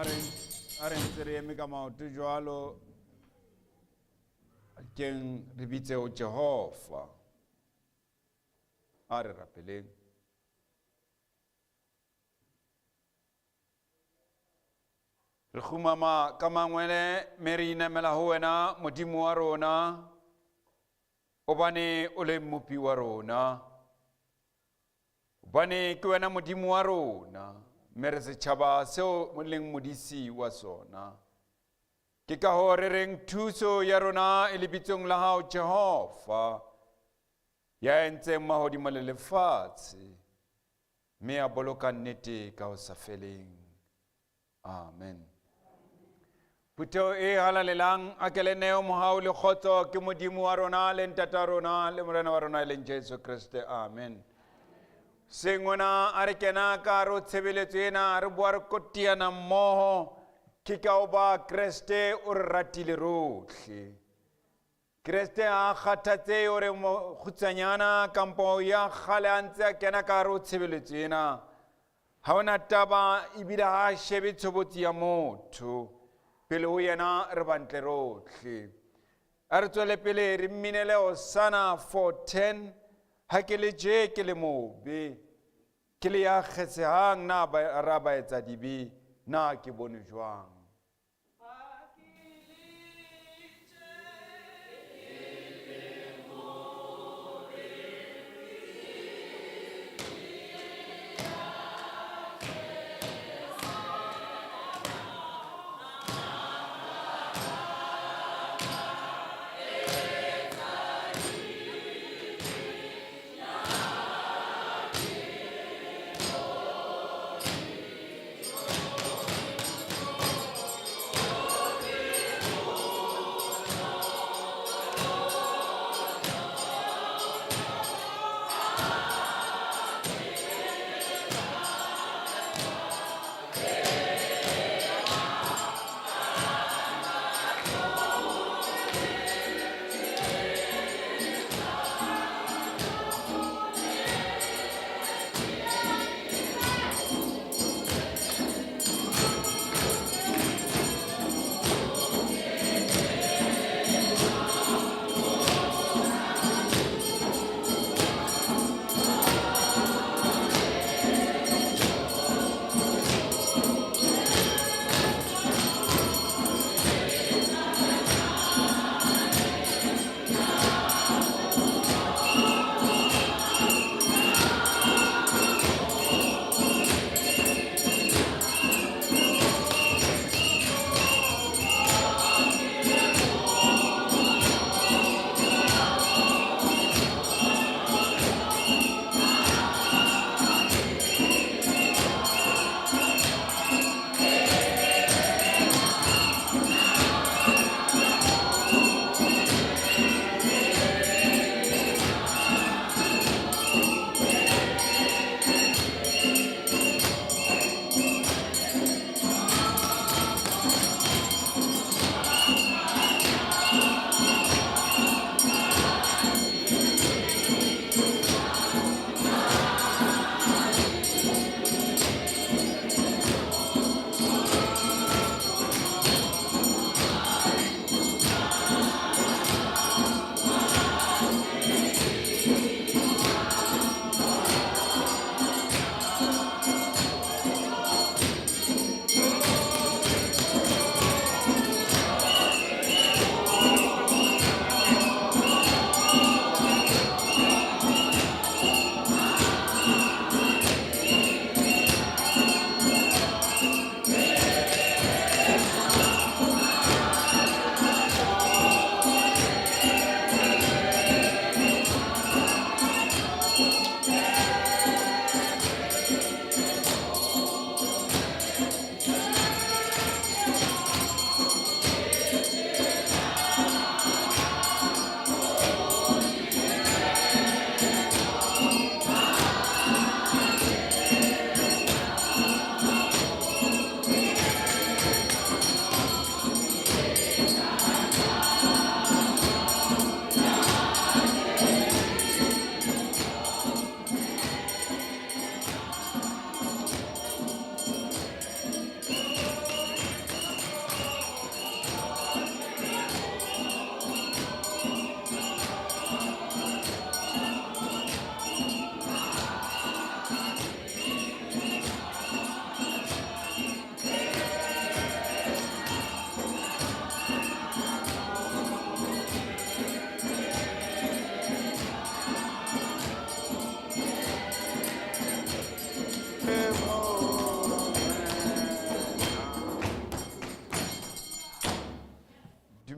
A re ntse re eme ka maoto jwalo, keng re bitse ho Jehova. A re rapeleng. Re kgumama ka mangwele mme re inamela ho wena Modimo wa rona, hobane o le mmopi wa rona. Hobane ke wena Modimo wa rona, mme re setjhaba seo o leng modisi wa sona. Ke ka hoo re reng thuso ya rona e lebitsong la hao Jehova, ya entseng mahodimo le lefatshe, mme a boloka nnete ka ho sa feleng. Amen. Phutheho e halalelang, a ke le neo mohau le kgotso ke Modimo wa rona le Ntata rona le Morena wa rona e leng Jesu Kreste. Amen. Seng ona a re kena ka hare ho tshebeletso ena, re boa re kotiana mmoho, ke ka hoba Kreste o re ratile rohle. Kreste ha a kgathatsehe hore mokgutsanyana kampo ya kgale a ntse a kena ka hare ho tshebeletso ena. Ha hona taba ebile ha a shebe tshobotsi ya motho. Pele ho yena re bantle rohle. A re tswele pele re mminele Hosanna 410, ha ke le je ke le mobe, ke le ya kgesehang na ra baetsadibe, na ke bone jwang?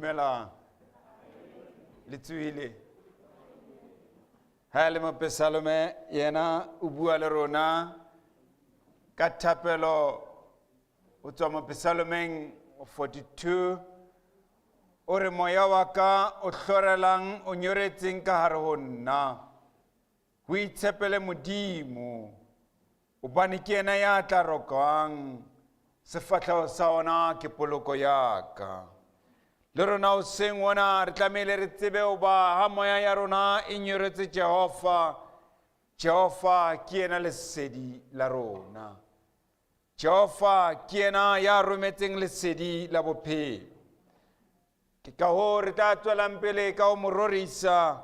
Dumelang. Le tsohile. Ha le mopesalome yena o bua le rona ka thapelo o tswa mopesalomeng 42 o re moya wa ka o hlorelang o nyoretseng ka hare ho nna ho itshepele Modimo hobane ke yena ya tla rokwang sefahleho sa ona ke poloko ya ka. Le rona hoseng ona re tlamehile re tsebe hoba ha moya ya rona e nyoretse Jehova, Jehova ke yena lesedi la rona. Jehova ke yena ya rometseng lesedi la bophelo. Ke ka hoo re tla tswelang pele ka ho mo rorisa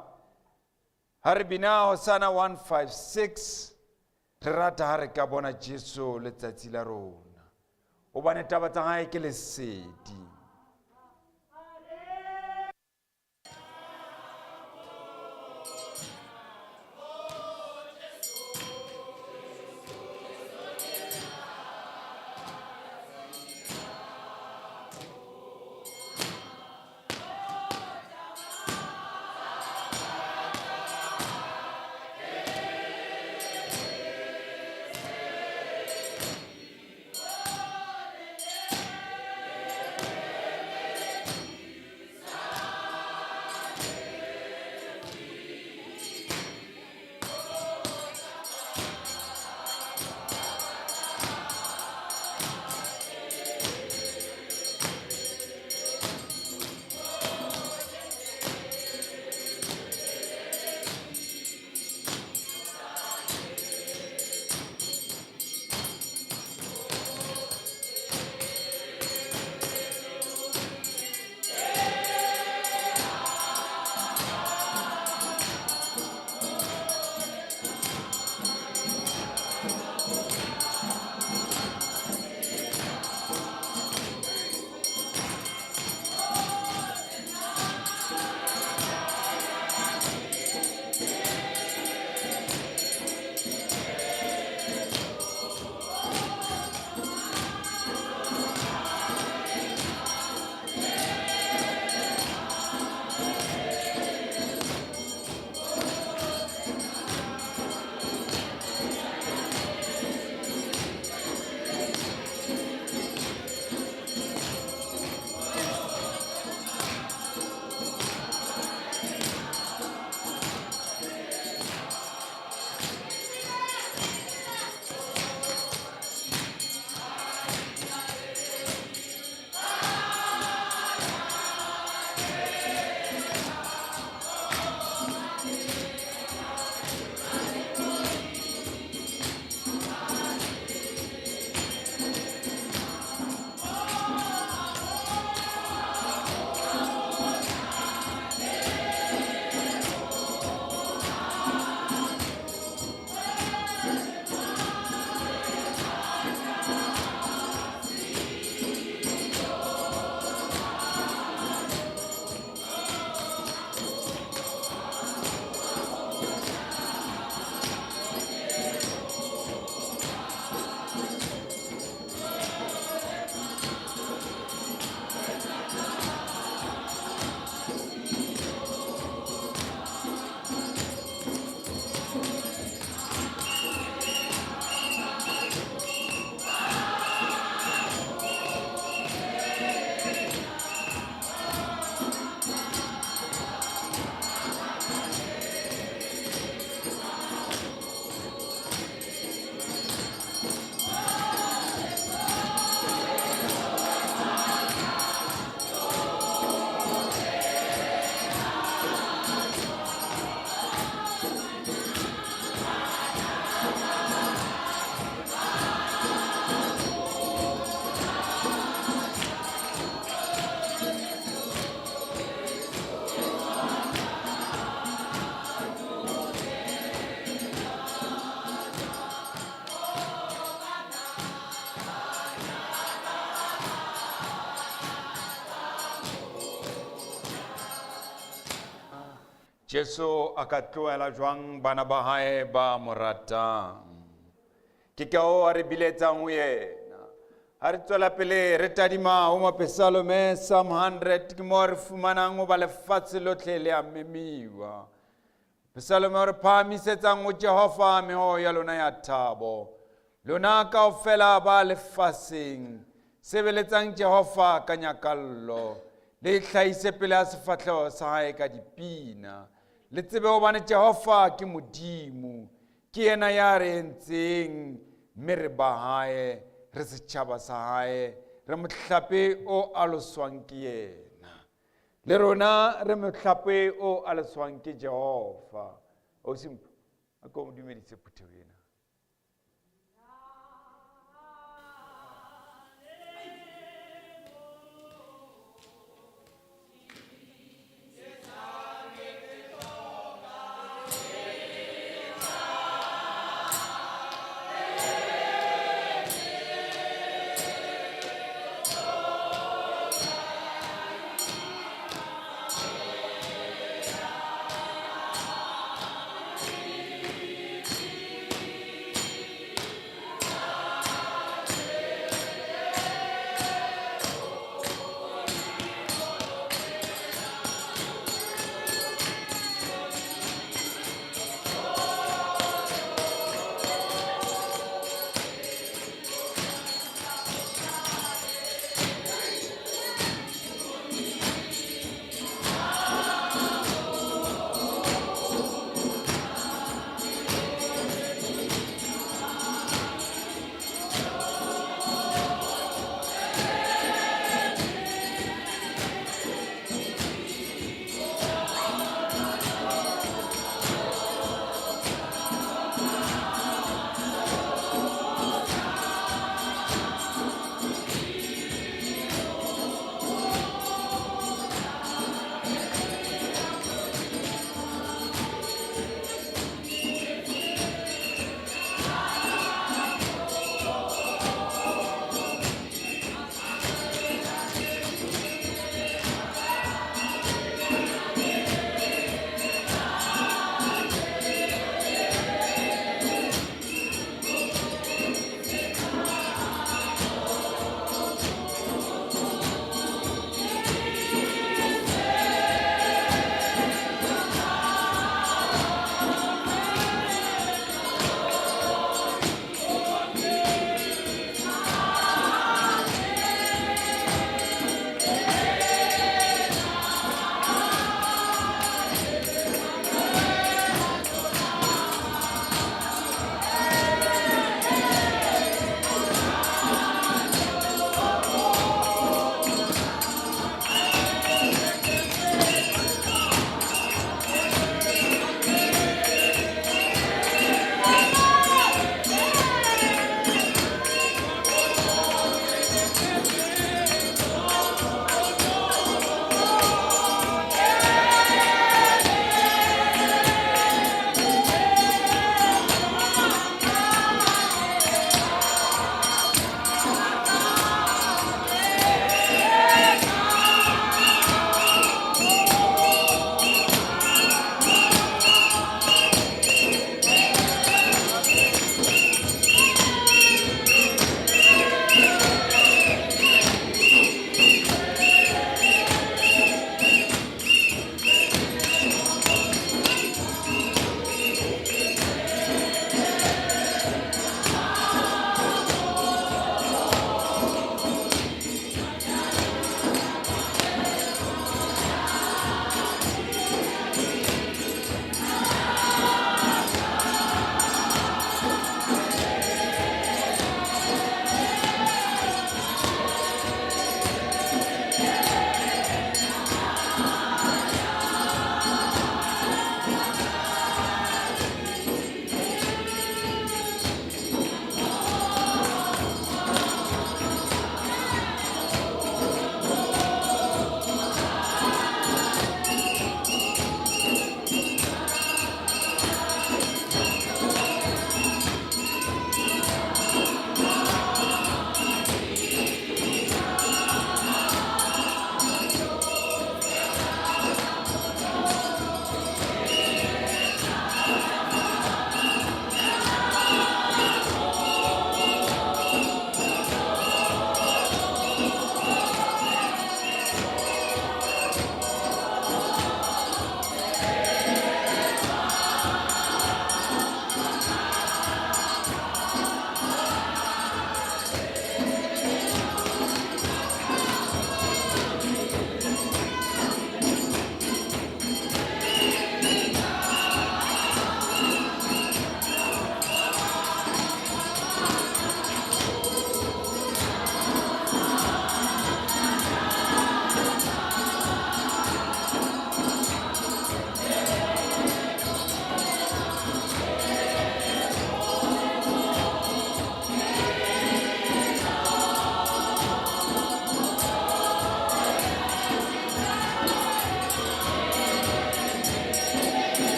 ha re bina Hosana 156 re rata ha re ka bona Jesu letsatsi la rona. Hobane taba tsa hae ke lesedi. Jesu a ka tlohela jwang bana ba hae ba mo ratang? Ke ka hoo a re biletsang ho yena. Ha re tswela pele re tadima ho Mopesalome Psalm 100 ke moo re fumanang hoba lefatshe lotlhe le a memiwa. Pesalome o re phahamisetsang ho Jehova mehoo ya lona ya thabo. Lona kaofela ba lefaseng, sebeletsang Jehova ka nyakallo, le itlhahise pele a sefahleho sa hae ka dipina. Le tsebe hobane Jehova ke Modimo, ke yena ya re entseng, mme re ba hae, re setjhaba sa hae, re mohlape o aloswang ke yena. Le rona re mohlape o aloswang ke Jehova. O Simpho, a ko o dumedise phutheho ena.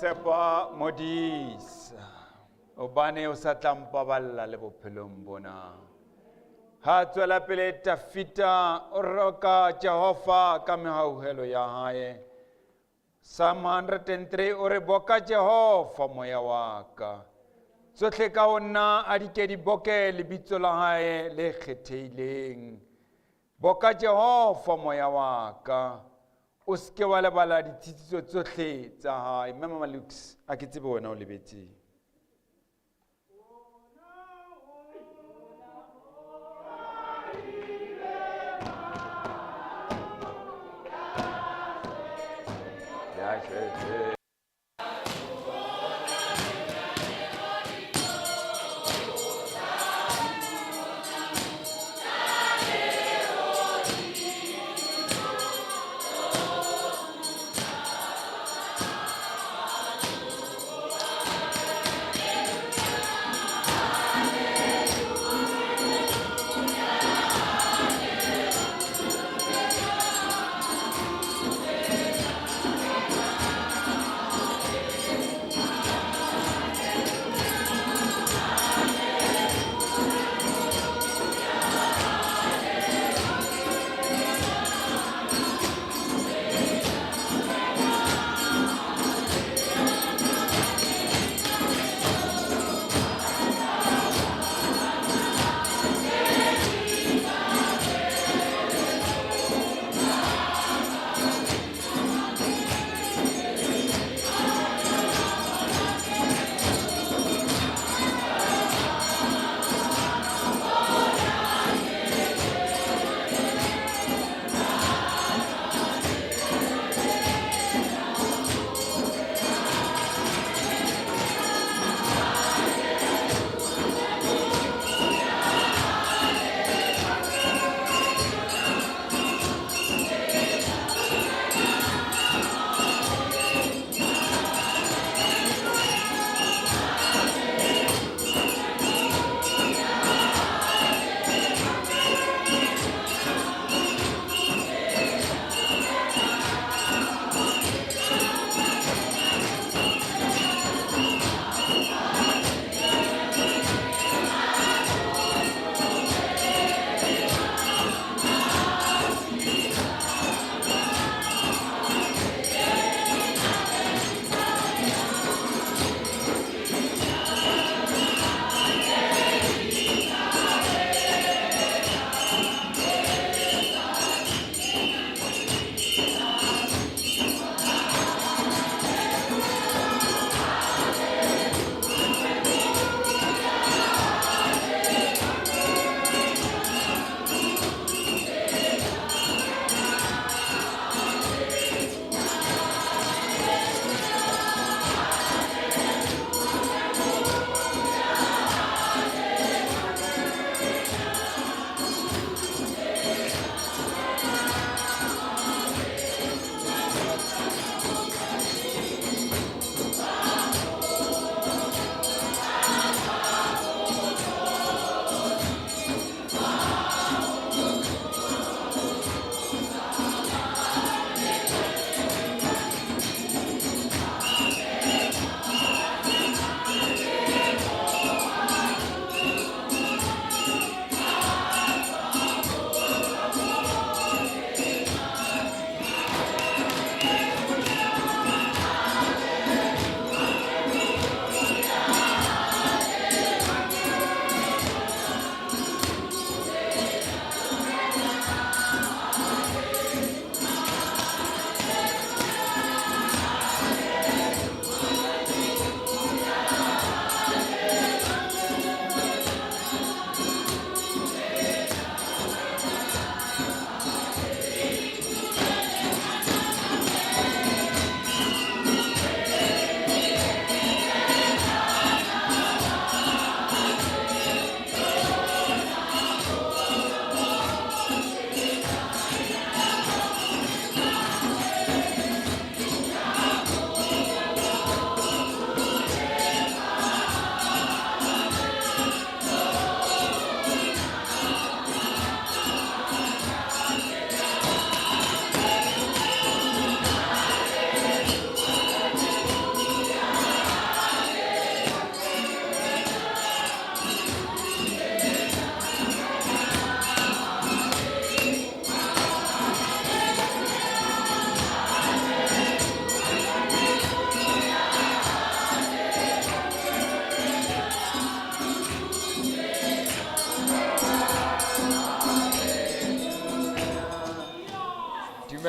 Tshepa Modisa hobane o sa tla mpaballa le bophelong bona. Ha tswela pele Tafita o roka Jehova ka mehauhelo ya hae. Psalm 103 o re boka Jehova moya wa ka. Tsohle ka ho nna a di ke di boke lebitso la hae le kgethehileng. Boka Jehova moya wa ka. O se ke wa lebala ditshitiso tsohle tsa hae. Mme Mama Lux, a ke tsebe wena o lebetseng. Ya shwetse.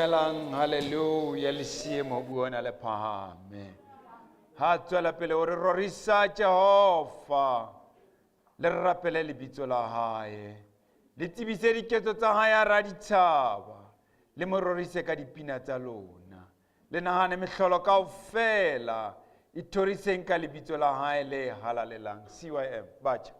Dumelang, hallelujah, le siye mobu ona le phahame. Ha tswela pele o re rorisa Jehova, le rapele lebitso la hae. Le tsebise diketso tsa hae hara ditjhaba, le mo rorise ka dipina tsa lona. Le nahane mehlolo kaofela, ithoriseng ka lebitso la hae le halalelang. CYM, batjha.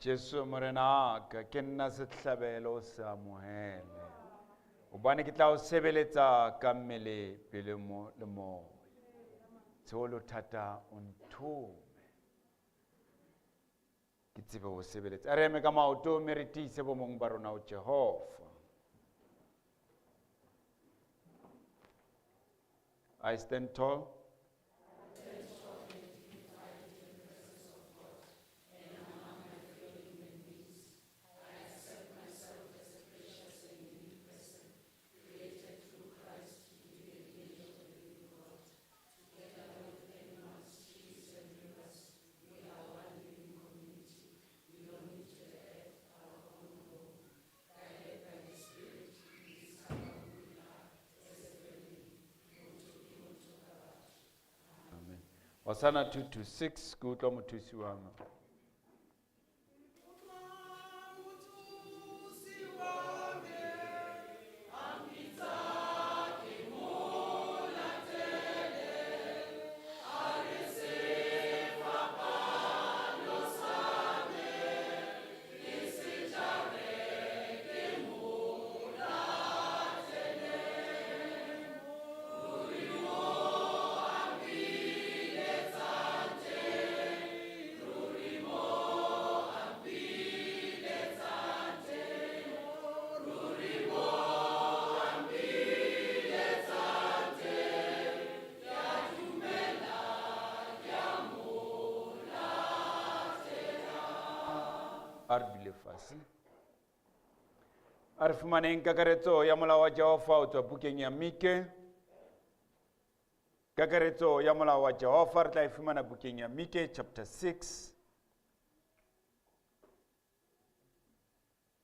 Jesu Morena ka ke nna sehlabelo se amohele. Hobane ke tla o sebeletsa ka mmele pele mo le moya. Seholo thata o nthome. Ke tsebe ho sebeletsa. A re eme ka maoto mme re tiise bo mong ba rona ho Jehova. I stand tall. Hosanna 226, ke utlwa mothusi wa me. A re dule fatshe. A re fumaneng kakaretso ya molao wa Jehova ho tswa bukeng ya Mike. Kakaretso ya molao wa Jehova re tla e fumana bukeng ya Mike chapter 6.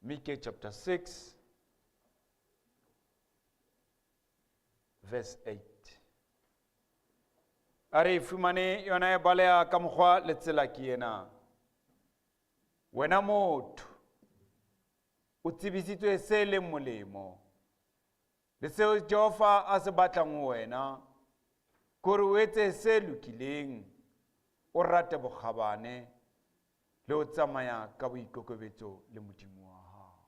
Mike chapter 6 verse 8. A re e fumane yona e baleha ka mokgwa le tsela ke ena. Wena motho, o tsebisitswe se leng molemo le seo Jehova a se batlang ho wena, ke hore o etse se lokileng, o rate bokgabane le ho tsamaya ka boikokobetso le Modimo wa hao.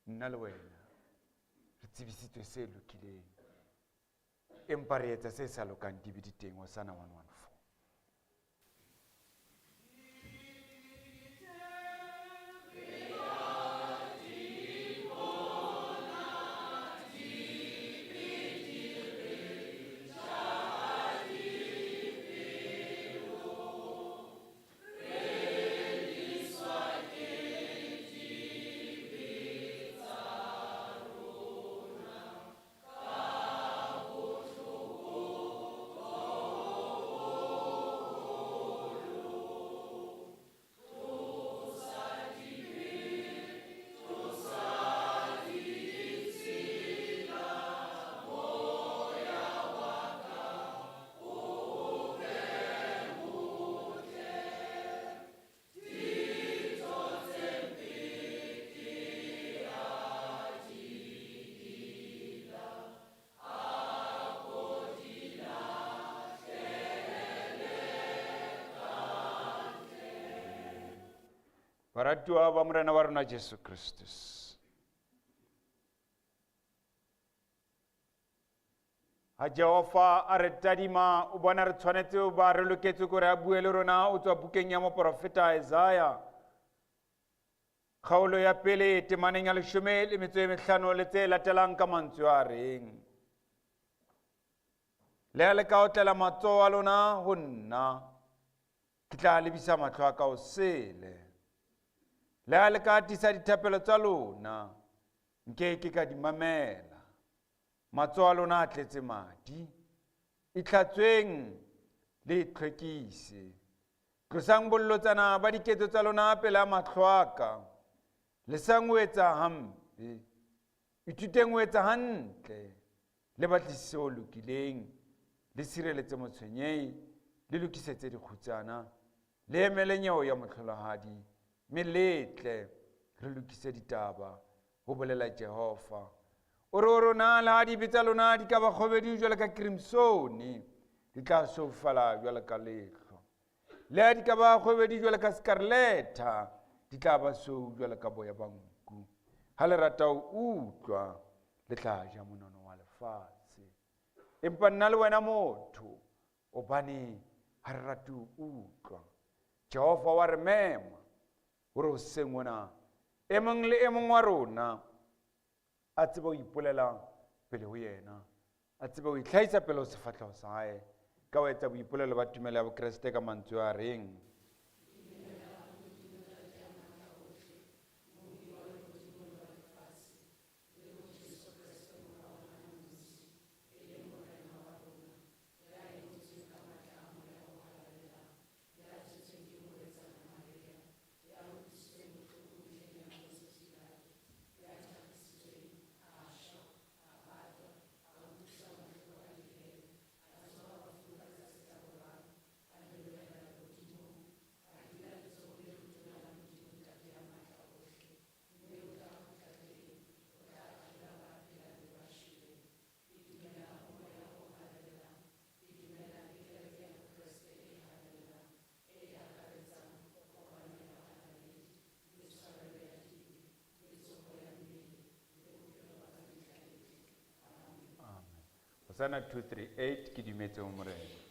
Nna le wena re tsebisitswe se lokileng, empa re etsa se sa lokang, dibe di teng. Hosanna 114. Baratuwa ba Morena wa rona Jesu Kristus. Ha Jehova a re tadima, o bona re tshwanetse ho ba re loketse kore a bue le rona o tswa bukeng ya moporofeta Isaiah. Kgaolo ya pele temaneng ya leshome le metso e mehlano le tse latelang ka mantswe a reng. Le ha le ka otlela matsoho a lona ho nna, ke tla lebisa mahlo a ka o sele. Le ha le ka atisa dithapelo tsa lona, nke ke ka di mamela. Matsoho a lona a tletse madi. Itlhatsweng le itlhwekise. Tlosang bollotsana ba diketso tsa lona pela mahlo a ka. Lesang ho etsa hampe. Ithuteng ho etsa hantle. Le batlisise ho lokileng. Le sireletse motshwenyehi. Le lokisetse dikgutsana. Le emele nyeo ya mohlolohadi. Mme le tle re lokise ditaba, ho bolela Jehova. O re ho rona, le ha dibe tsa lona di ka ba kgobedu jwalo ka crimsone, di tla sofala jwalo ka lehlwa. Le ha di ka ba kgobedu jwalo ka scarletta, di tla ba sweu jwalo ka boya ba nku. Ha le rata ho utlwa, le tla ja monono wa lefatshe. Empa nna le wena motho, hobane ha re rate ho utlwa. Jehova wa re mema hore hoseng hona e mong le e mong wa rona a tsebe ho ipolela pele ho yena, a tsebe ho itlhahisa pele ho sefahleho sa hae ka ho etsa boipolelo ba tumelo ya Bokreste ka mantswe a reng. Hosanna 238 ke dumetse ho Morena.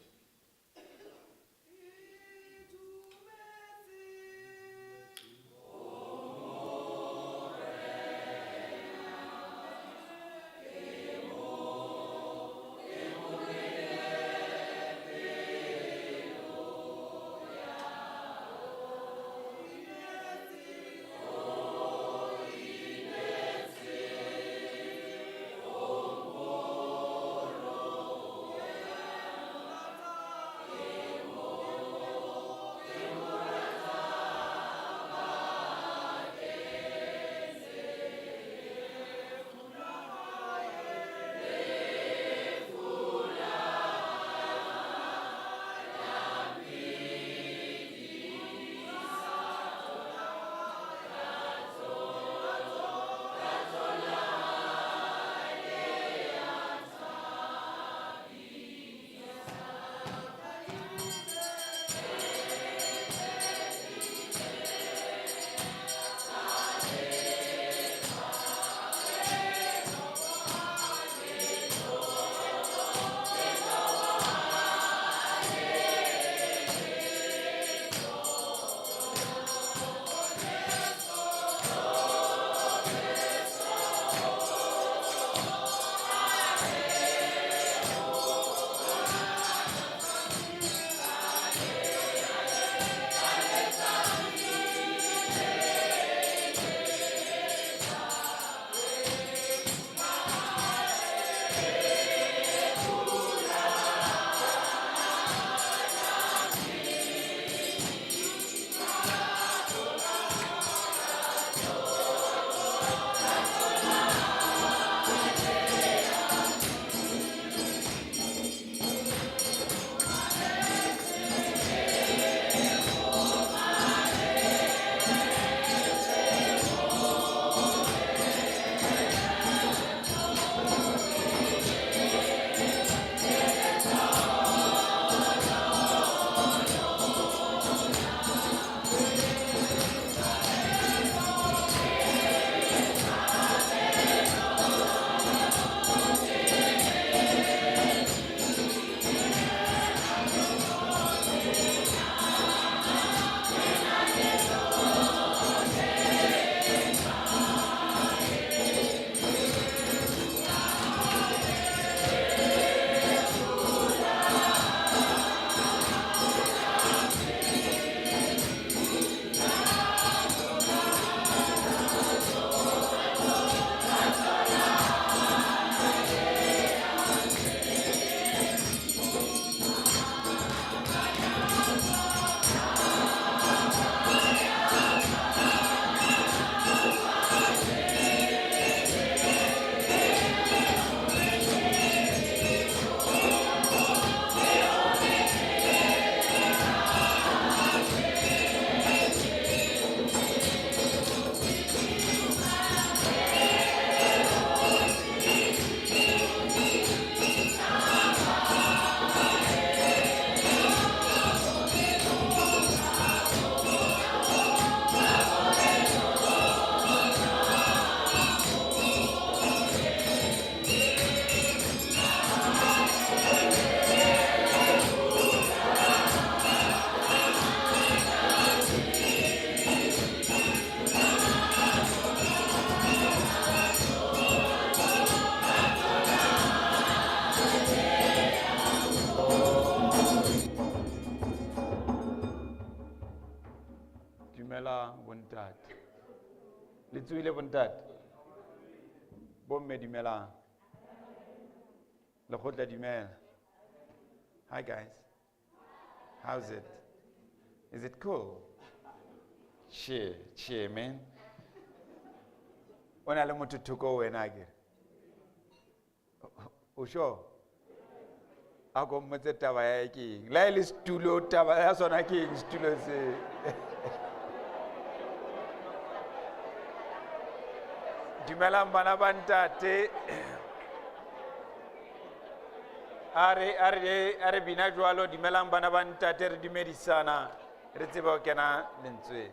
bontate. Le tsohile bontate? Bomme dumelang. Lekgotla dumela. Hi guys. How's it? Is it cool? Cheer, cheer, man. O na le motho thoko ho wena akere? O sure? A ko mmotse taba ya ke eng? Le ha e le setulo, taba ya sona ke eng setulo se? Dumelang bana ba ntate. A re bina jwalo, dumelang bana ba ntate, re dumedisana, re tsebe ho kena lentsweng.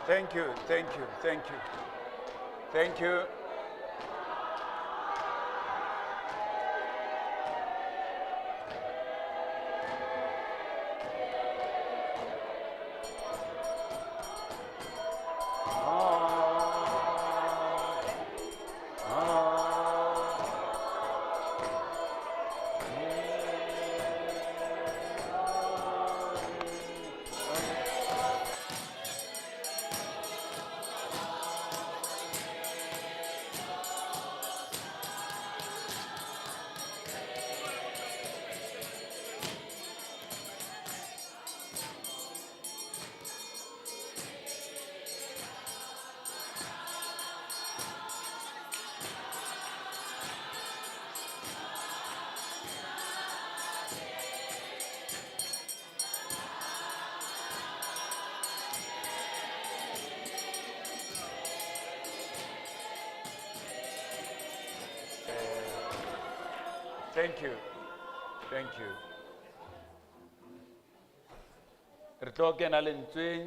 Thank you, thank you, thank you. Thank you. Thank you. Thank you. Re tlo kena lentsweng.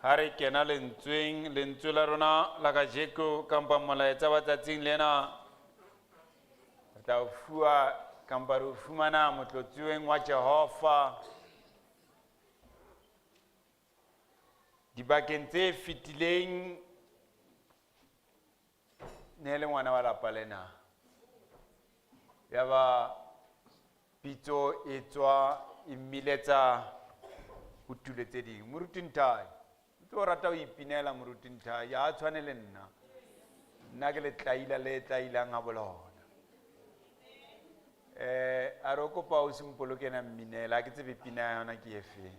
Ha re kena lentsweng, lentswe la rona la kajeko kampa molaetsa wa tsatsing lena re tla o fuwa kampa re o fumana motlotsuweng wa Jehova. Dibakeng tse fetileng ne le ngwana wa lapa lena. Yaba pitso e tswa e mmiletsa ho tulo tse ding. Moruti Nthai, o tlo rata ho ipinela Moruti Nthai, ha tshwane le nna. Nna ke letlaila le tlailang ha bolona. A re o kopa o se mpoloke na mminela, ha ke tsebe pina ya yona ke efeng.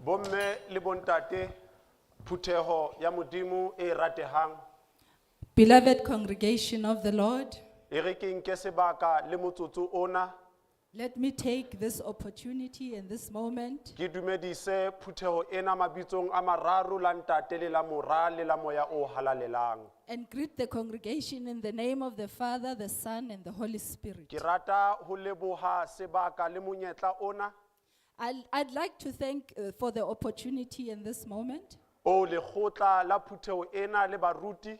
Bomme le bontate, phutheho ya Modimo e ratehang, Beloved congregation of the Lord, e re ke nke sebaka le motsotso ona. Let me take this opportunity and this moment Ke dumedise phutheho ena mabitsong a mararo la ntate le la mora le la moya o halalelang. And greet the congregation in the name of the Father, the Son, and the Holy Spirit. Ke rata ho leboha sebaka le monyetla ona I'd like to thank for the opportunity in this moment o lekgotla la phutheho ena le baruti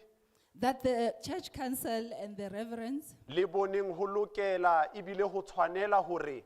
that the church council and the reverends le boneng ho lokela ebile ho tshwanela hore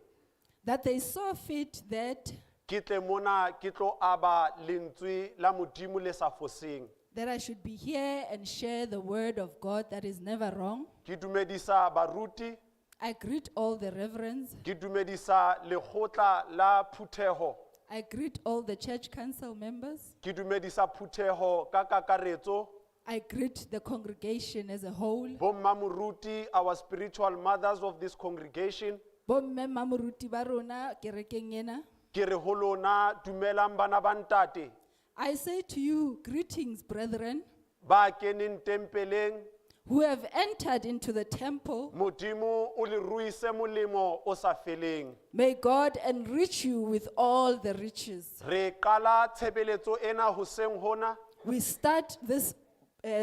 that they saw fit that ke tle mona ke tlo aba lentswe la Modimo le sa foseng. that I should be here and share the word of God that is never wrong. Ke dumedisa baruti, I greet all the reverends. ke dumedisa lekgotla la phutheho, I greet all the church council members. ke dumedisa phutheho ka kakaretso, I greet the congregation as a whole. bomma moruti, our spiritual mothers of this congregation. Bomme mamoruti ba rona kerekeng ena. Ke re ho lona dumelang bana ba ntate I say to you, greetings, brethren, ba keneng tempeleng, who have entered into the temple. Modimo o le ruise molemo o sa feleng. May God enrich you with all the riches. Re qala tshebeletso ena hoseng hona We start this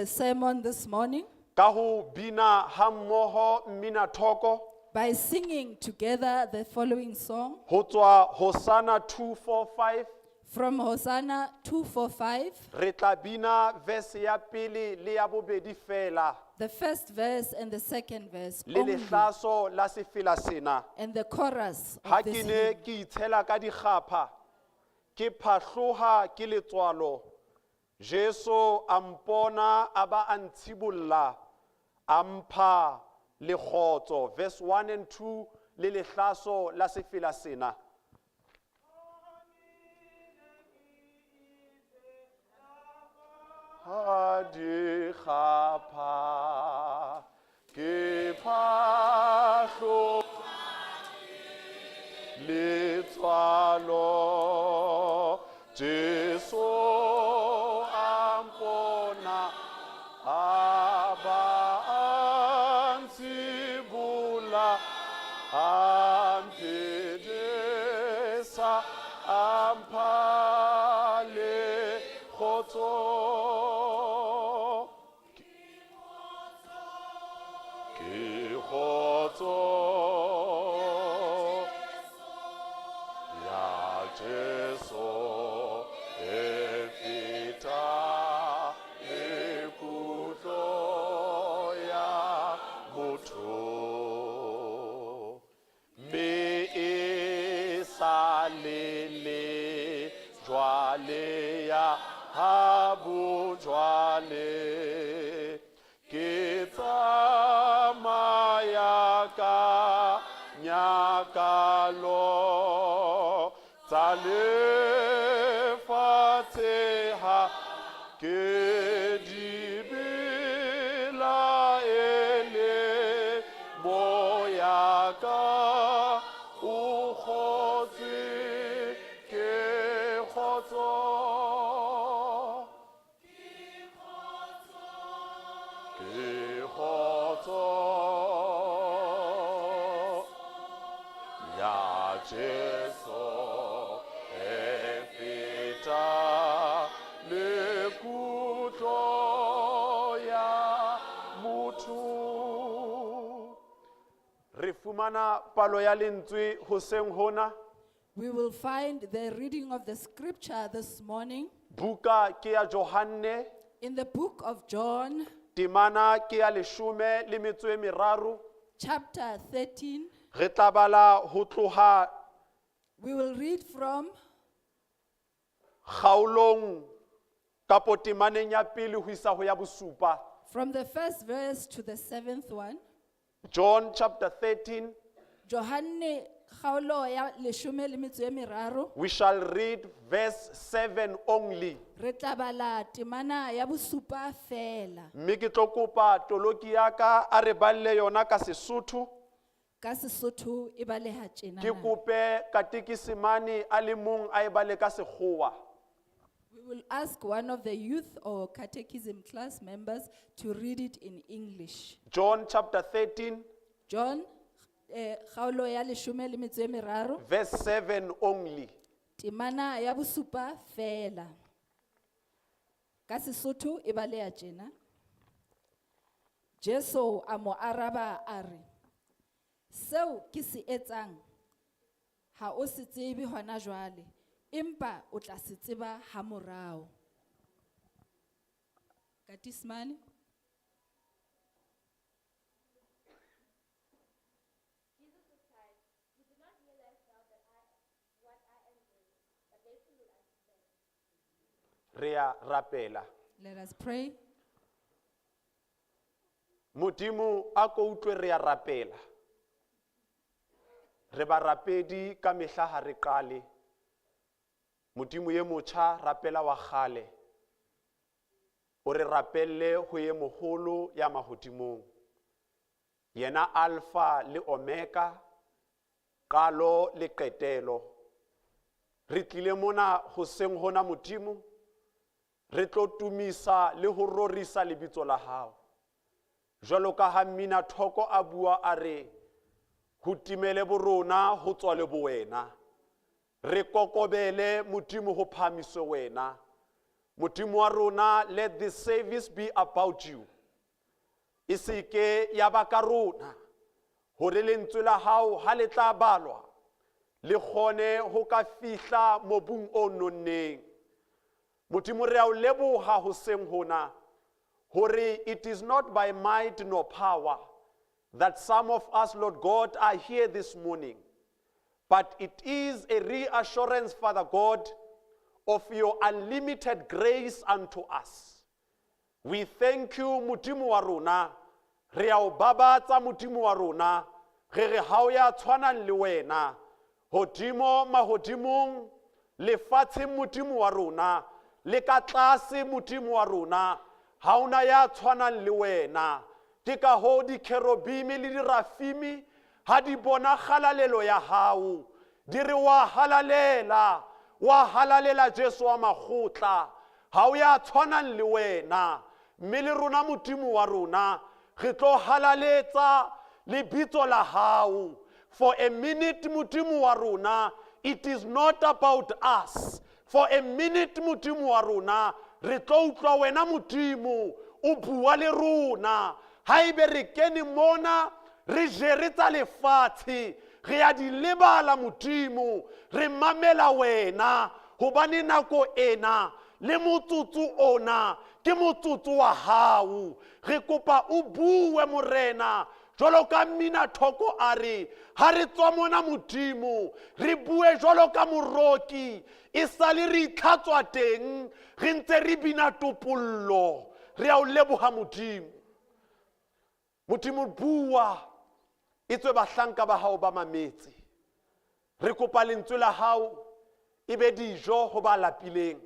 sermon this morning ka ho bina hammoho mmina thoko by singing together the following song ho tswa Hosanna 245. from Hosanna 245, Re tla bina verse ya pele le ya bobedi fela the first verse and the second verse le only, lehlaso la sefela sena. And the chorus Ha of ke this ne hymn. ke itshela ka dikgapha, ke phahloha ke letswalo, Jesu a mpona a ba a ntshibolla, a mpha le kgotso. Verse 1 and 2 le lehlaso la sefela sena. Ha dikgapha ke phahlo letswalo, Jesu a mpona a ba a ntshibolla, a mphedisa, a mpha le kgotso. Ke kgotso ya Jesu e feta le kutlo ya motho, mme e sa le le jwale ya ha bojwale, ke tsamaya ka nyakalo tsa lefatshe ha ke di belaele, moya ka o kgotswe ke kgotso. Ke kgotso ya Jesu e feta le kutlo ya motho. Re fumana palo ya lentswe hoseng hona. We will find the reading of the scripture this morning Buka ke ya Johanne, in the book of John, temana ke ya 13, chapter 13. Re tla bala ho tloha We will read from kgaolong kapo temaneng ya pele ho isa ho ya bosupa. From the first verse to the seventh one. John chapter 13, Johanne kgaolo ya 13, we shall read verse 7 only. Re tla bala temana ya bosupa fela. Mme ke tlo kopa toloki ya ka a re balle yona ka Sesotho. Ka Sesotho e baleha tjena. Ke kope katekisimane a le mong a e bale ka Sekgowa. We will ask one of the youth or catechism class members to read it in English. John chapter 13, John Kgaolo ya leshome le metso e meraro verse 7 only. Temana ya bosupa fela. Ka Sesotho e baleha tjena. Jesu a mo araba a re, seo ke se etsang ha o se tsebe hona jwale, empa o tla se tseba ha morao. Katismane. Jesus replied, "You do not realize now that I, what I am doing, but later you will understand." Re a rapela. Let us pray. Modimo a ko utlwe re a rapela. Re barapedi ka mehla ha re qale. Modimo ye motjha rapela wa kgale. O re rapelle ho ye moholo ya mahodimong. Yena Alpha le Omega, qalo le qetelo. Re tlile mona hoseng hona Modimo, re tlo tumisa le ho rorisa lebitso la hao. Jwalo ka ha Mmina Thoko a bua a re, ho timele borona ho tswa le bowena. Re kokobele Modimo ho phahamiswe wena. Modimo wa rona, let this service be about you. E seke ya ba ka rona, hore lentswe la hao ha le tla balwa, le kgone ho ka fihla mobung o nonneng. Modimo re a o leboha hoseng hona, hore it is not by might nor power that some of us, Lord God, are here this morning, but it is a reassurance, Father God, of your unlimited grace unto us. We thank you, Modimo wa rona. Re a o babatsa, Modimo wa rona. Re re ha o ya tshwanang le wena. Hodimo mahodimong, lefatsheng Modimo wa rona, le ka tlase Modimo wa rona, ha ona ya tshwanang le wena. Ke ka hoo dikerubime le dirafimi ha di bona kgalalelo ya hao, di re wa halalela, wa halalela Jesu wa makgotla, ha o ya tshwanang le wena. Mme le rona Modimo wa rona, re tlo halaletsa lebitso la hao. For a minute, Modimo wa rona, it is not about us. For a minute, Modimo wa rona, re tlo utlwa wena Modimo, o bua le rona. Haebe re kene mona, re jere tsa lefatshe, re a di lebala Modimo, re mamela wena, hobane nako ena le motsotso ona ke motsotso wa hao. Re kopa o bue Morena, jwalo ka Mmina Thoko a re, ha re tswa mona Modimo, re bue jwalo ka moroki, e sale re itlhatswa teng, re ntse re bina topollo. Re a o leboha Modimo. Modimo bua, etswe bahlanka ba hao ba mametse. Re kopa lentswe la hao e be dijo ho ba lapileng,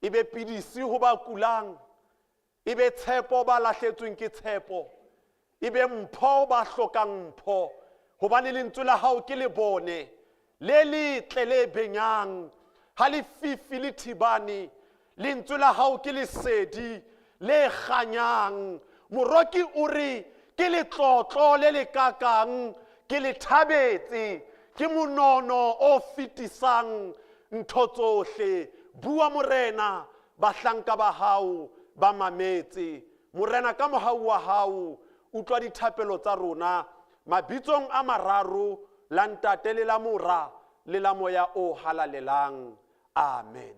e be pidisi ho ba kulang, e be tshepo ba lahletsweng ke tshepo, e be mpho ba hlokang mpho. Hobane lentswe la hao ke lebone le letle le benyang, ha lefifi le thibane. Lentswe la hao ke lesedi le kganyang. Moroki o re ke letlotlo le le kakang, ke le thabetse, ke monono o fetisang ntho tsohle. Bua Morena, bahlanka ba hao ba mametse. Morena, ka mohau wa hao, utlwa dithapelo tsa rona mabitsong a mararo, la Ntate le la Mora le la Moya o Halalelang. Amen.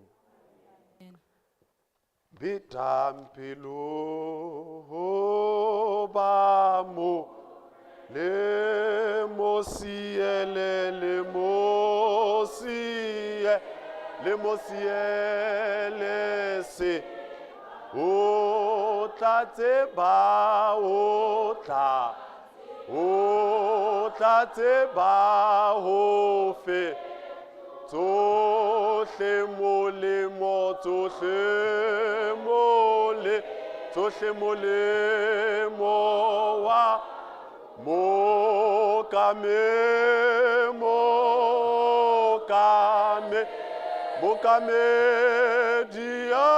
Betang pelo ho ba mo le mo siele, le mo sie, le mo siele se. O tla tseba, o tla, o tla tseba ho fe tsohle molemo, tsohle mole, tsohle molemo wa mokame, mokame, mokame diarena.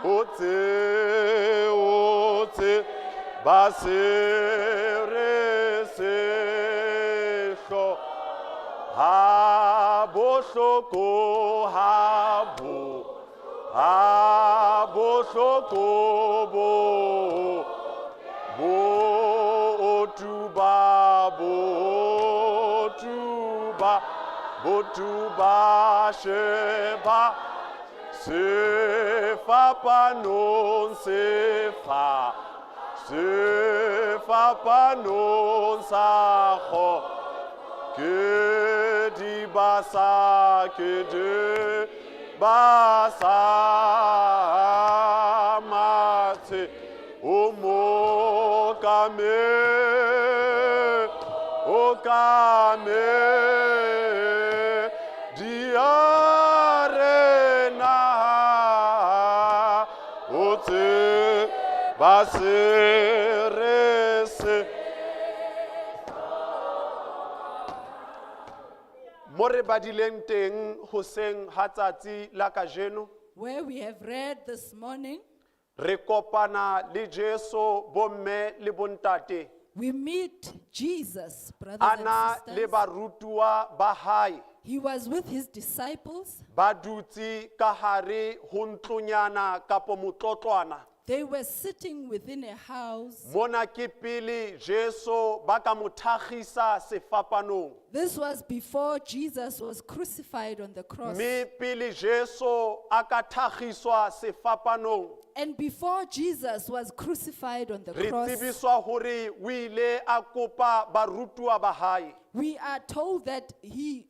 O tse, o tse Ba se re sehlo ha bohloko ha bo ha bohloko bo bo tuba bo tuba bo tuba sheba sefapanong sefa sefapanong sa go ke di basa ke di basa mathe o mo kame o kame diarena o tse ba se re se mo re badileng teng hoseng ha tsatsi la kajeno Where we have read this morning, re kopana le Jesu bomme le bontate we meet Jesus, brothers ana and le sisters. barutuwa ba hae He was with his disciples. ba dutse ka hare ho ntlonyana kapo motlotlwana. They were sitting within a house. Mona ke pele Jesu ba ka mo thakgisa sefapanong. This was before Jesus was crucified on the cross. Mme pele Jesu a ka thakgiswa sefapanong And before Jesus was crucified on the re cross, tsebiswa hore o ile a kopa barutuwa ba hae we are told that he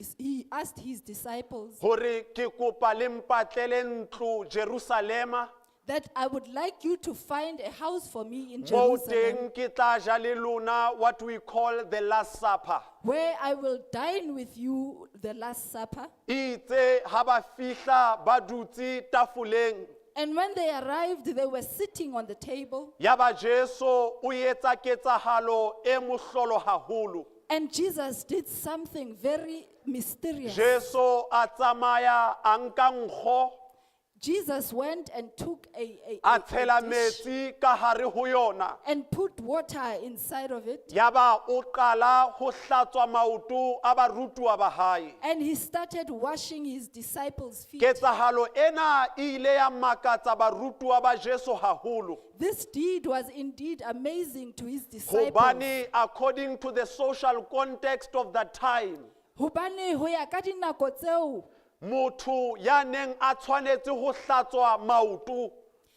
asked his disciples hore ke kopa le mpatlele ntlo Jerusalema that I would like you to find a house for me in moo Jerusalem teng ke tla ja le lona what we call the last supper. where I will dine with you the Last Supper. Itse ha ba fihla ba dutse tafoleng And when they arrived, they were sitting on the table. ya ba Jesu o etsa ketsahalo e mohlolo haholo. And Jesus did something very mysterious. Jesu a tsamaya a nka nkgo Jesus went and took a a tshela dish metsi ka hare ho yona. and put water inside of it. Ya ba o qala ho hlatswa maoto a barutuwa ba hae. And he started washing his disciples' feet. Ketsahalo ena e ile ya makatsa barutuwa ba Jesu haholo. This deed was indeed amazing to his disciples. Hobane according to the social context of that time, Hobane ho ya ka dinako tseo, motho ya neng a tshwanetse ho hlatswa maoto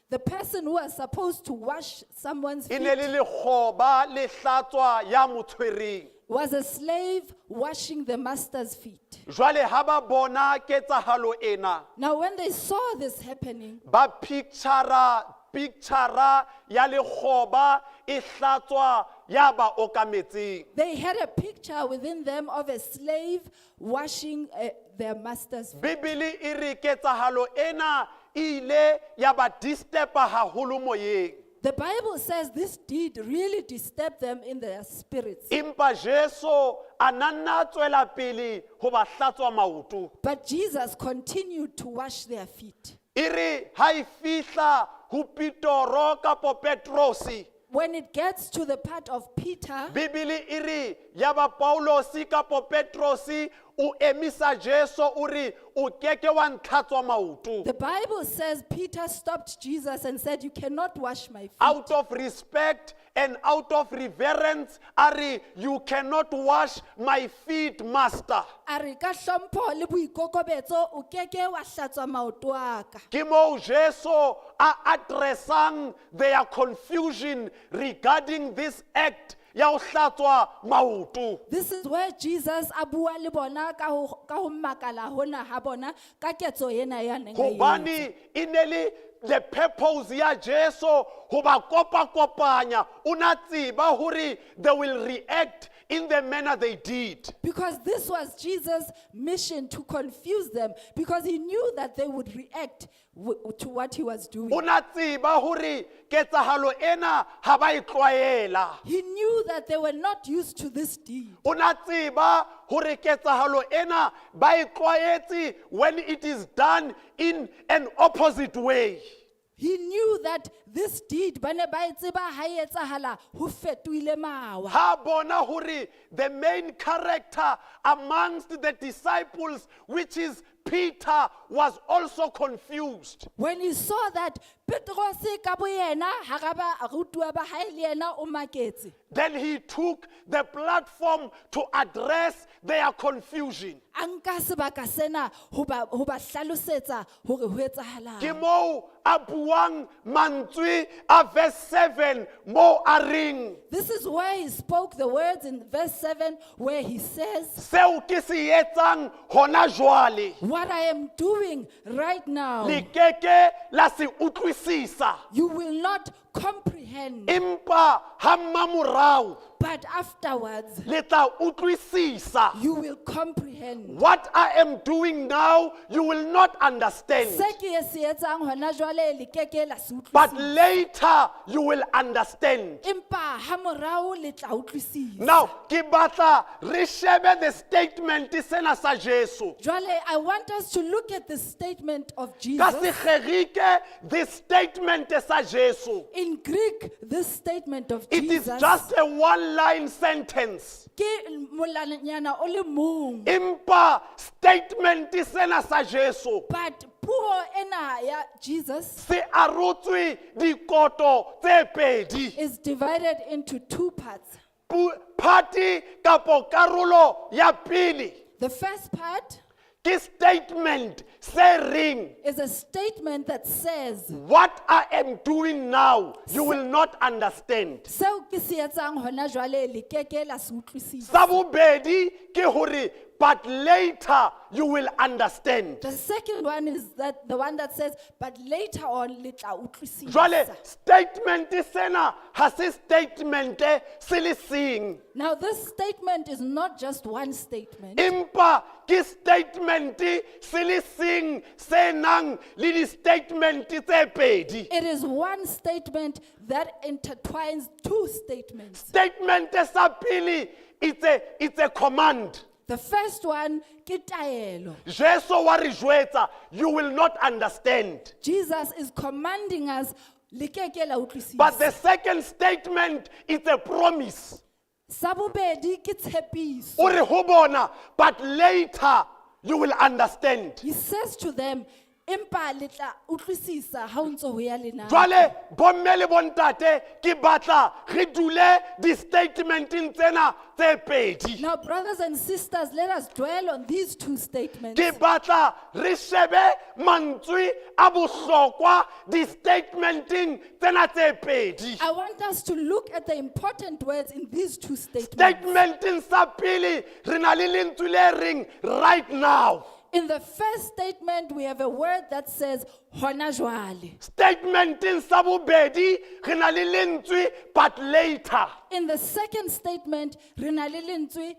the person who was supposed to wash someone's e ne feet le lekgoba le hlatswa ya mo tshwereng. was a slave washing the master's feet. Jwale ha ba bona ketsahalo ena, Now, when they saw this happening, ba picture-a picture ya lekgoba e hlatswa ya ba okametseng. they had a picture within them of a slave washing their master's feet. Bibele e re ketsahalo ena e ile ya ba disturb-a haholo moyeng. The Bible says this deed really disturbed them in their spirits. Empa Jesu a na nna a tswela pele ho ba hlatswa maoto. But Jesus continued to wash their feet. E re ha e fihla ho Petoro kapo Petrosi, When it gets to the part of Peter, Bibele e re ya ba Paulosi kapo Petrosi o emisa Jesu o re o keke wa ntlhatswa maoto. the Bible says Peter stopped Jesus and said, You cannot wash my feet. Out of respect and out of reverence, a re you cannot wash my feet, master. A re ka hlompho le boikokobetso o keke wa hlatswa maoto a ka. Ke moo Jesu a addressang their confusion regarding this act ya ho hlatswa maoto. This is where Jesus a bua le bona ka ho makala hona ha bona ka ketso ena ya neng a e etsa. Hobane e ne le the purpose ya Jesu ho ba kopa-kopanya. O na tseba hore they will react in the manner they did. Because this was Jesus' mission to confuse them, because he knew that they would react to what he was doing. O na tseba hore ketsahalo ena ha ba e tlwaela. He knew that they were not used to this deed. O na tseba hore ketsahalo ena ba e tlwaetse when it is done in an opposite way. He knew that this deed ba ne ba e tseba ha e etsahala ho fetohile mawa. Ha bona hore the main character amongst the disciples, which is Peter, was also confused. When he saw that Petros ka boyena hara ba rutuwa ba hae le yena o maketse. Then he took the platform to address their confusion. A nka sebaka sena ho ba hlalosetsa hore ho Ke etsahalang. moo a buang mantswe a verse 7 mo a reng This is where he spoke the words in verse 7 where he says, seo ke se etsang hona jwale "What I am doing right now, le keke la se utlwisisa you will not comprehend, empa ha mmamorao but afterwards le tla utlwisisa. you will comprehend." What I am doing now, you will not understand. Se ke se etsang hona jwale le keke la se But utlwisisa. later you will understand. Empa ha morao le tla utlwisisa. Now, ke batla re shebe the statement sena sa Jesu. Jwale, I want us to look at the statement of Ka Jesus. Segerike, this statement sa Jesu. In Greek, this statement of It is Jesus just a one-line sentence. ke molanyana o le mong. Empa statement sena sa Jesu But puo ena ya Jesus se arotswe dikoto tse pedi. is divided into two parts. Party kapo karolo ya pele The first part ke statement se reng is a statement that says, what I am doing now you will not understand. seo ke se etsang hona jwale le keke la se utlwisisa. Sa bobedi ke hore but later you will understand. The second one is that the one that says, but later on le tla utlwisisa. Jwale statement sena ha se statement se le seng Now this statement is not just one statement. empa ke statement se le seng se nang le di-statement tse pedi. It is one statement that intertwines two statements. Statement sa pele it's a command. The first one, ke taelo. Jesu wa re jwetsa you will not understand. Jesus is commanding us, le keke la But the utlwisisa. second statement is a promise. Sa bobedi ke tshepiso. O re ho bona, but later you will understand. He says to them, empa le tla utlwisisa ha o ntso ho ya le nako. Jwale bomme le bontate ke batla re dule di-statementeng tsena tse pedi. Now, brothers and sisters, let us dwell on these two statements. Ke batla re shebe mantswe a bohlokwa di-statementeng tsena tse pedi. I want us to look at the important words in these two statements. Statementeng sa pele re na le lentswe le reng right now. In the first statement, we have a word that says, hona jwale. Statementeng sa bobedi re na le lentswe but later. In the second statement, re na le lentswe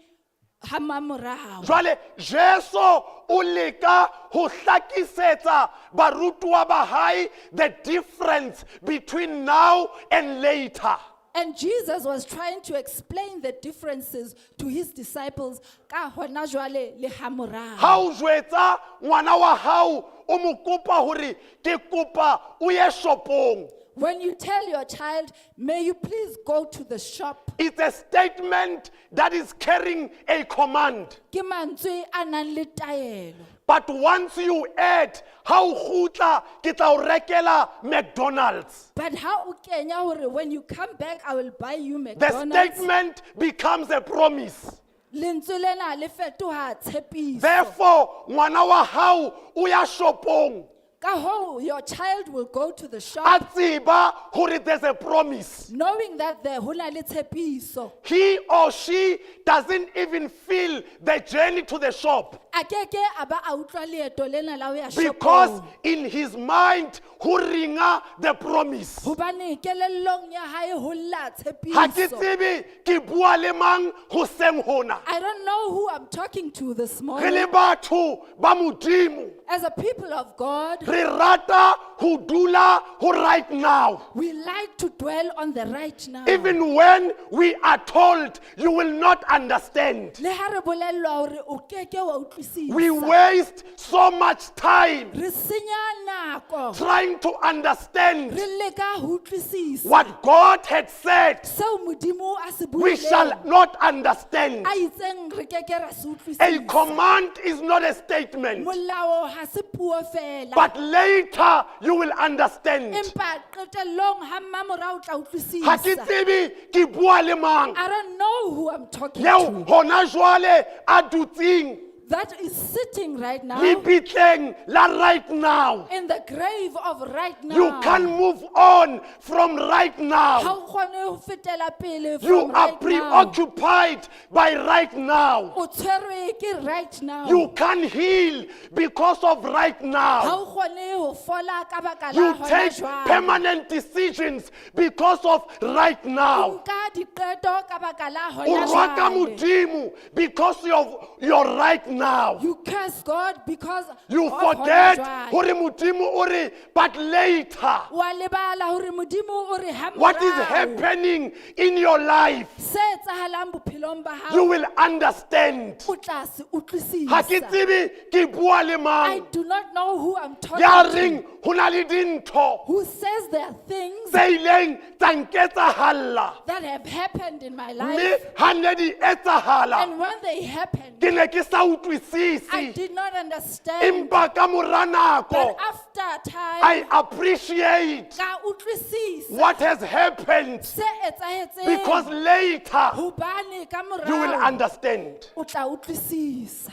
ha mmamorao. Jwale Jesu o leka ho hlakisetsa barutuwa ba hae the difference between now and later. And Jesus was trying to explain the differences to his disciples ka hona jwale le ha morao. Ha o jwetsa ngwana wa hao o mo kopa hore ke kopa o ye shopong. When you tell your child, may you please go to the shop, It's a statement that is carrying a command. ke mantswe a nang le taelo. But once you add, ha o kgutla ke tla o rekela McDonald's. But ha o kenya hore when you come back, I will buy you The McDonald's. statement becomes a promise. Lentswe lena le fetoha tshepiso. Therefore, ngwana wa hao o ya shopong Ka hoo, your child will go to the a shop tseba hore there's a promise. knowing that there ho na le tshepiso. He or she doesn't even feel the journey to the shop A keke a ba a utlwa leeto lena la ho ya because shopong. in his mind ho ringa the promise. Hobane kelellong ya hae ho lla Ha ke tshepiso. tsebe ke bua le mang hoseng hona. I don't know who I'm talking to this Re morning. le batho ba Modimo As a people of God, re rata ho dula ho right now. We like to dwell on the right now. Even when we are told you will not understand. Le ha re bolellwa hore o keke wa utlwisisa. We waste so much time Re senya nako. trying to understand Re leka ho utlwisisa. what God had said Seo Modimo a se we shall buileng. not understand. A itseng re keke ra se A utlwisisa. command is not a statement, Molao ha se puo fela. but later you will understand. Empa qetellong ha mmamora o tla Ha ke utlwisisa. tsebe ke bua le mang. I don't know who I'm talking Yeo to. hona jwale a dutseng That is sitting right now lebitleng la right now. in the grave of right now. You can't move on from right Ha now. o kgone ho fetela pele You from are right now. preoccupied by right now. O tshwerwe ke right now. You can't heal because of right Ha now. o kgone ho fola ka baka la You hona take jwale. permanent decisions because of right O now. nka diqeto ka baka la O hona rwaka jwale. Modimo because of your right now. You curse God because You of hona forget jwale. hore Modimo o re, but later Wa lebala hore Modimo o re ha what is morao. happening in your life Se etsahalang bophelong ba you hao will understand. o tla se Ha ke utlwisisa. tsebe ke bua le I mang. do not know who I'm talking Ya to. reng ho na le dintho Who says there are things tse ileng tsa nketsahalla that have happened in my mme life ha ne di etsahala and when they happened ke ne ke sa I utlwisise did not understand. empa ka mora nako But after time I appreciate ka utlwisisa what has happened se etsahetseng because later hobane ka you will morao understand. o tla utlwisisa.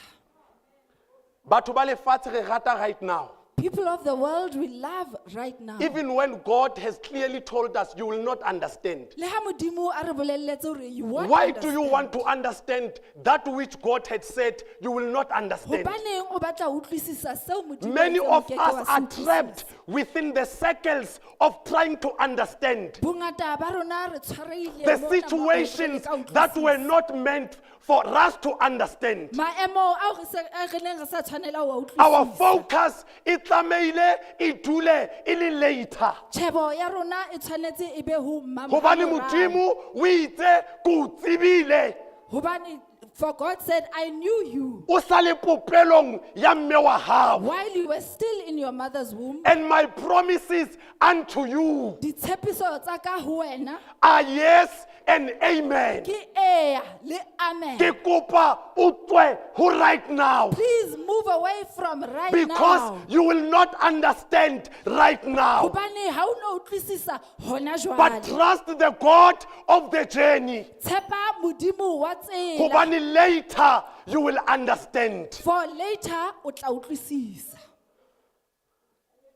Batho ba lefatshe re rata right now. People of the world, we love right now. Even when God has clearly told us you will not understand. Le ha Modimo a re bolelletse hore you won't Why do you understand. want to understand that which God had said you will not understand? Hobaneng o batla ho utlwisisa seo Modimo a Many itseng o of ke ke wa us se are utlwisisa? trapped within the circles of trying to understand Bongata ba rona re tshwarehile the mona mo re situations leka ho that were utlwisisa. not meant for us to understand. Maemo ao re se- a re neng re sa tshwanela ho a Our utlwisisa. focus e tlamehile e dule e le later. Tjhebo ya rona e tshwanetse e be ho mmamorao. Hobane Modimo o itse ke o tsebile Hobane for God said, I knew you o sa le popelong ya mme wa hao. while you were still in your mother's womb. And my promises unto you Ditshepiso tsa ka ho wena are yes and amen. ke eya le amen. Ke kopa o tswe ho right now Please move away from right because now. you will not understand right now. Hobane ha o no utlwisisa hona But jwale. trust the God of the journey. Tshepa Modimo wa tsela. Hobane later you will understand. For later o tla utlwisisa.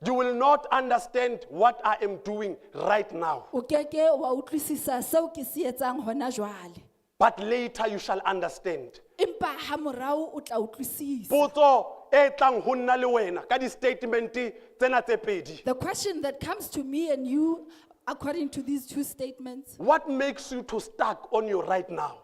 You will not understand what I am doing right now. O keke wa utlwisisa seo ke se etsang hona jwale. But later you shall understand. Empa ha morao o tla utlwisisa. Potso e tlang ho nna le wena ka di-statement tsena tse pedi. The question that comes to me and you according to these two statements, What makes you to stuck on your right now?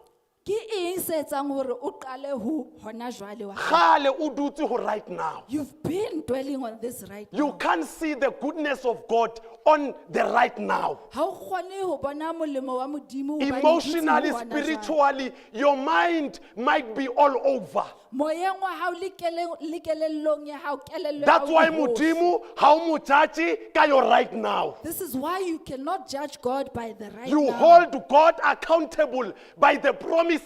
ke eng se etsang hore o qale ho hona jwale wa hao? Kgale o dutse ho right now. You've been dwelling on this right You now. can't see the goodness of God on the right now. Ha o kgone ho bona molemo wa Modimo hobane o dutse ho Emotionally, hona jwale. spiritually, your mind might be all over. Moyeng wa hao le le kelellong ya hao, kelello ya That's hao why e hohle. Modimo ha o mo judge ka your right now. This is why you cannot judge God by the right You now. hold God accountable by the promises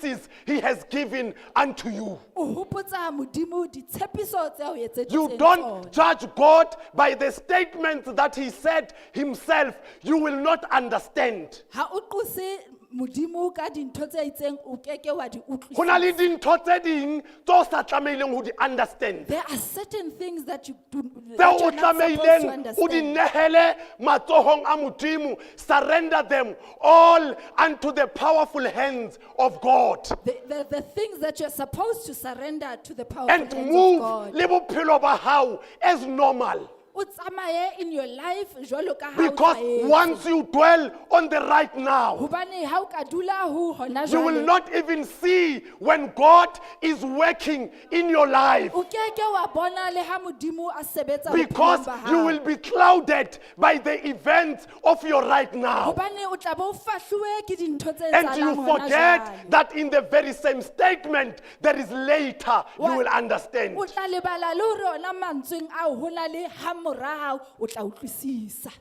he has given unto you. O hopotsa Modimo ditshepiso tse a o etseditseng You don't tsona. judge God by the statements that he said himself. You will not understand. Ha o qose Modimo ka dintho tse itseng o keke wa di Ho na le utlwisisa. dintho tse ding tse o sa tlamehileng ho di understand. There are certain things that you do Tseo that o you're not supposed to tlamehileng o di understand. nehele matsohong a Modimo. Surrender them all unto the powerful hands of God. The things that you're supposed to surrender to the powerful And hands of move God. le bophelo ba hao as normal. O tsamaye in your life jwalo ka ha o Because tlwaetse. once you dwell on the right now, Hobane ha o ka dula ho hona you will jwale, not even see when God is working in your life. o keke wa bona le ha Modimo a sebetsa Because bophelong ba you hao. will be clouded by the events of your right now. Hobane o tla be o fahluwe ke dintho tse And you etsahalang hona forget jwale. that in the very same statement, there is later you will understand. O tla lebala le hore ona mantsweng ao ho na le ha morao o tla utlwisisa.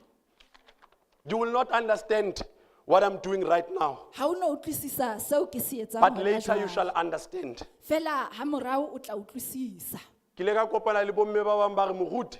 You will not understand what I'm doing right now, Ha o no utlwisisa seo ke se etsang but hona later you jwale. shall understand. Fela ha morao o tla utlwisisa. Ke ile ka kopana le bomme ba bang ba re moruti,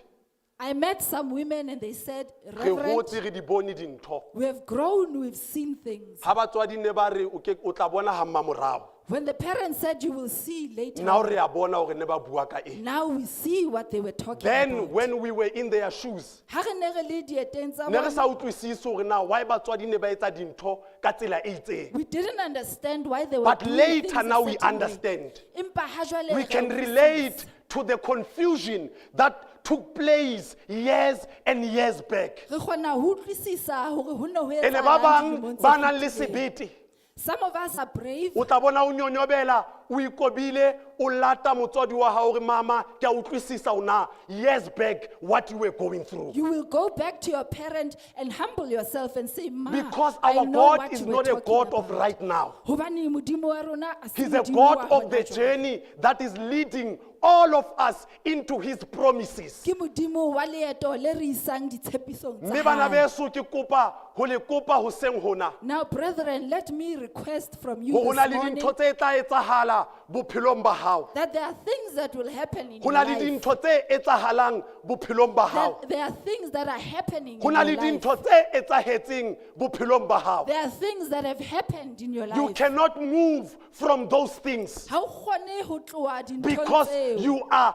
I met some women and they said, re Reverend, hotse re di bone dintho. we have grown, we've seen things. Ha batswadi ne ba re o ke o tla bona ha mmamorao. When the parents said you will see later, Now re a bona hore ne ba bua ka eng. now we see what they were talking Then about. when we were in their shoes, Ha re ne re le dieteng tsa ne re bona, sa utlwisise hore na why batswadi ne ba etsa dintho ka tsela e itseng. we didn't understand why they were But doing later things a now we certain way. understand. Empa ha jwale We re can utlwisisa. relate to the confusion that took place years and years back. Re kgona ho utlwisisa hore ho ne ho Ene ba etsahalang bang dilemong tse ba nang le fetileng. sebete, Some of us are brave. o tla bona o nyonyobela, o ikobile, o lata motswadi wa hao hore mama, ke a utlwisisa hore na years back what you were going through. You will go back to your parent and humble yourself and say, Ma, Because I our know God what is you were not a talking God of about. right now. Hobane Modimo wa rona a se He's a Modimo God wa of the hona jwale. journey that is leading all of us into his promises. Ke Modimo wa leeto le re isang ditshepisong tsa Mme bana hae. beso ke kopa ho le kopa hoseng hona. Now, brethren, let me request from you Hore ho na this le morning dintho tse tla etsahala bophelong ba hao. that there are things that will happen in Ho your na le life. dintho tse etsahalang bophelong ba hao. That there are things that are happening Ho in na your le life. dintho tse etsahetseng bophelong ba hao. There are things that have happened in your You life. cannot move from those things Ha o kgone ho tloha dinthong because tseo. you are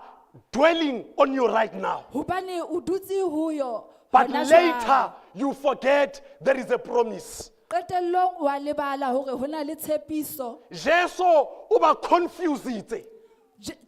dwelling on you right now. Hobane o dutse ho yo But hona jwale. later you forget there is a promise. Qetellong wa lebala hore ho na le tshepiso. Jesu o ba confusitse.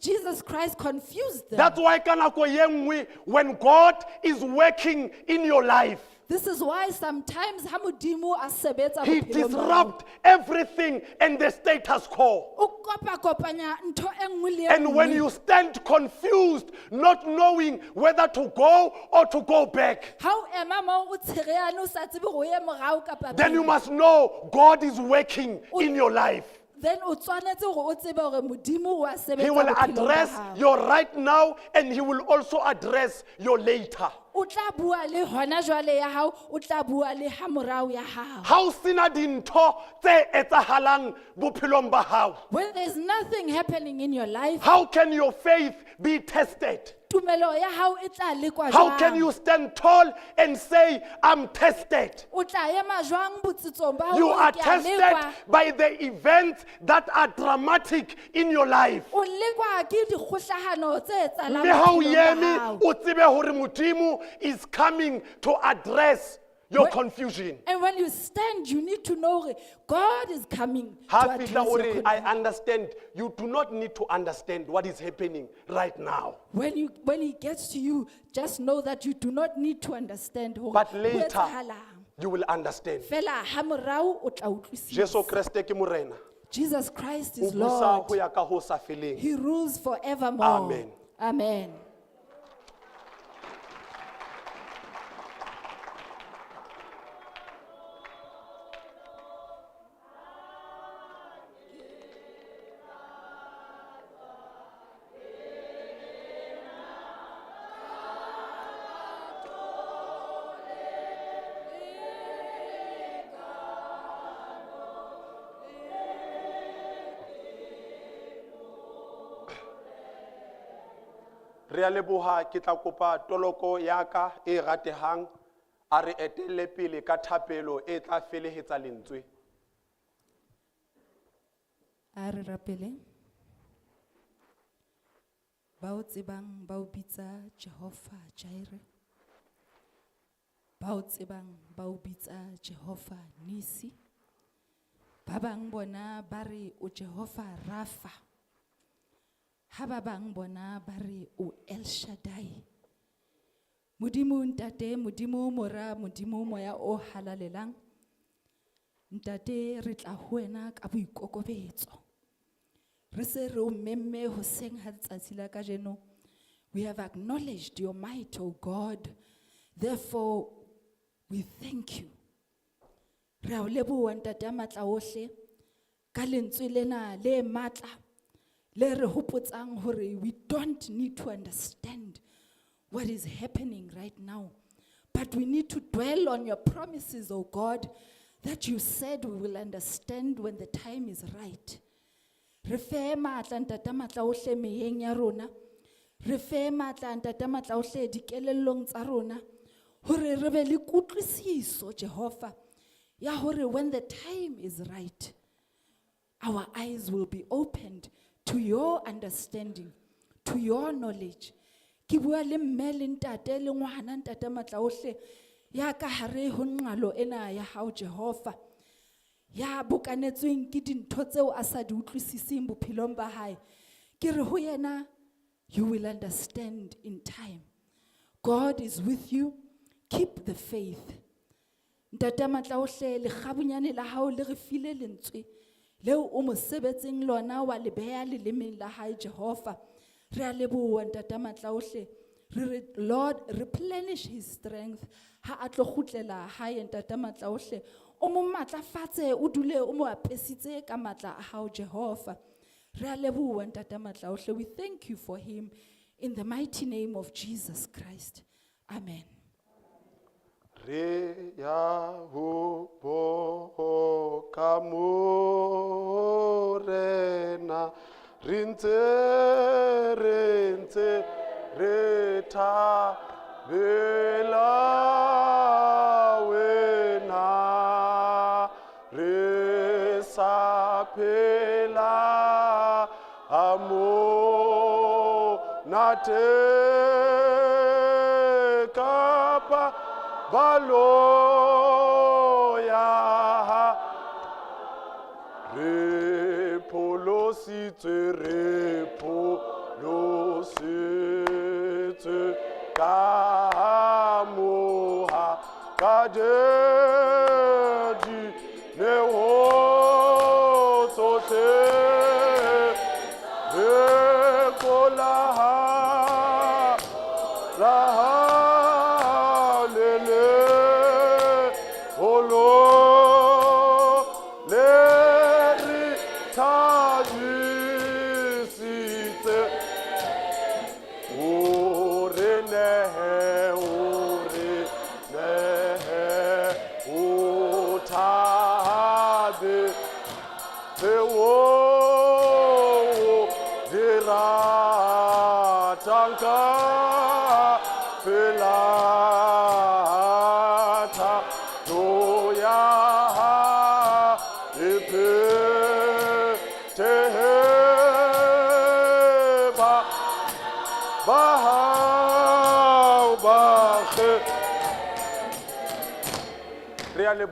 Jesus Christ confused them. That's why ka nako ye nngwe when God is working in your life, This is why sometimes ha Modimo a sebetsa he bophelong ba hao, disrupt everything and the status quo. o kopa-kopanya ntho e nngwe le e And when nngwe. you stand confused, not knowing whether to go or to go back, Ha o ema moo o tshereane o sa tsebe hore o ye morao kapa then you pele, must know God is working in your life. then o tshwanetse hore o tsebe hore Modimo wa sebetsa He will bophelong ba address hao. your right now and he will also address your later. O tla bua le hona jwale ya hao, o tla bua le ha morao ya hao. Ha o sena dintho tse etsahalang bophelong ba hao, When there's nothing happening in your life, how can your faith be tested? tumelo ya hao e tla lekwa How can jwang? you stand tall and say, I'm tested? O tla ema jwang botsitsong ba You hore are ke a tested lekwa? by the events that are dramatic in your life. O lekwa ke dikgohlahano tse etsahalang Mme ha o bophelong ba eme hao. o tsebe hore Modimo is coming to address your confusion. And when you stand, you need to know hore God is coming to Ha address fihla your o re, I confusion. understand. You do not need to understand what is happening right now. When he gets to you, just know that you do not need to understand hore But ho later, etsahalang. you will understand. Fela ha morao o tla utlwisisa. Jesu Kreste ke Morena. Jesus Christ O is busa Lord. ho ya ka ho sa feleng. He rules forevermore. Amen. Amen. Re a leboha ke tla kopa toloko ya ka e ratehang a re etelle pele ka thapelo e tla felehetsa lentswe. A re rapele. Ba o tsebang ba o bitsa Jehova Jireh. Ba o tsebang ba o bitsa Jehova Nisi. Ba bang bona ba re o Jehova Rafa. Ha ba bang bona ba re o El Shaddai. Modimo ntate, Modimo mora, Modimo moya o halalelang. Ntate re tla ho wena ka boikokobetso. Re se re o memme hoseng ha letsatsi la kajeno. We have acknowledged your might, O God. Therefore, we thank you. Re a o leboha ntate ya matla ohle ka lentswe lena le matla le re hopotsang hore we don't need to understand what is happening right now. But we need to dwell on your promises, O God, that you said we will understand when the time is right. Re fe matla ntate matla ohle meyeng ya rona. Re fe matla ntate matla ohle dikelellong tsa rona. Hore re be le kutlwisiso Jehova ya hore when the time is right, our eyes will be opened to your understanding, to your knowledge. Ke bua le mme le ntate le ngwana ntate matla ohle ya ka hare ho nqalo ena ya hao Jehova. Ya bokanetsweng ke dintho tseo a sa di utlwisiseng bophelong ba hae. Ke re ho yena, you will understand in time. God is with you. Keep the faith. Ntate matla ohle lekgabunyane la hao le re file lentswe leo o mo sebetseng lona wa le beha lelemeng la hae Jehova. Re a leboha ntate matla ohle. Re re Lord replenish his strength ha a tlo kgutlela hae ntate matla ohle. O mo matlafatse o dule o mo apesitse ka matla a hao Jehova. Re a leboha ntate matla ohle. We thank you for him in the mighty name of Jesus Christ. Amen. Re ya ho bo ka morena re ntse re ntse re thabela wena re sa phela amo nate kapa baloya re pholositswe re pholositswe ka moha ka dineo tsohle re kola la le le holo le re thabisitse o re nehe o re nehe o thabe tse o di ratang ka pela thato ya e phethehe ba ba hao ba kge. Re a leboha.